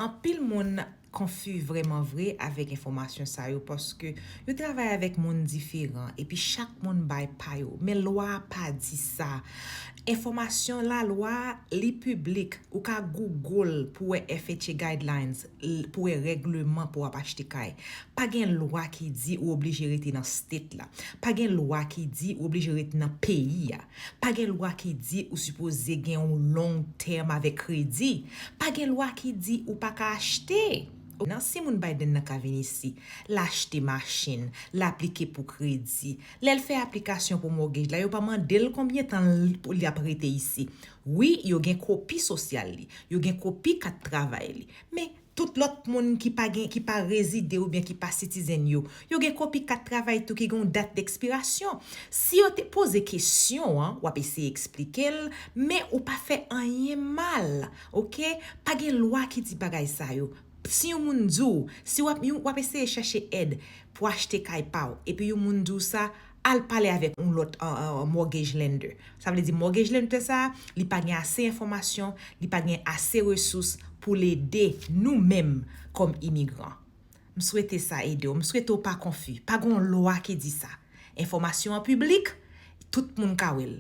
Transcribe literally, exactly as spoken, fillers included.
Anpil moun konfi vrèman vre avèk enfòmasyon sa yo, paske yo travay avèk moun diferan, epi chak moun bay pa yo. Men lwa a pa di sa. Enfòmasyon lalwa, li piblik. Ou ka Google pou wè F H A guidelines, l- pou wè règleman pou w ap achte kay. Pa gen lwa ki di ou oblije rete nan state la. Pa gen lwa ki di ou oblije rete nan peyi a. Pa gen lwa ki di ou sipoze gen yon long term avèk kredi. Pa gen lwa ki di ou pa ka achte. Nan si moun Biden nan ka vin isi, l achte machin, l aplike pou kredi. Lè l fè aplikasyon pou mortgage la, yo pa mande l konbyen tan l, pou li ap rete isi. Wi, yo gen kopi sosyal li, yo gen kopi kat travay li. Men tout lòt moun ki pa gen, ki pa rezide oubyen ki pa citizen yo, yo gen kopi kat travay tou ki gen yon dat dekspirasyon. Si yo te poze kesyon an, w ap eseye eksplike l, men ou pa fè anyen mal, oke? Pa gen lwa ki di bagay sa yo. Si yon moun di w, si w ap, yon, w ap eseye chèche èd pou achte kay pa w, epi yon moun di w sa, al pale avèk yon lòt uh, uh, mortgage lender. Sa vle di mortgage lender sa, li pa gen ase enfòmasyon, li pa gen ase resous pou l ede nou menm kòm imigran. M swete sa ede w. M swete w pa konfi. Pa gen yon lwa ki di sa. Enfòmasyon an piblik, tout moun ka wè l.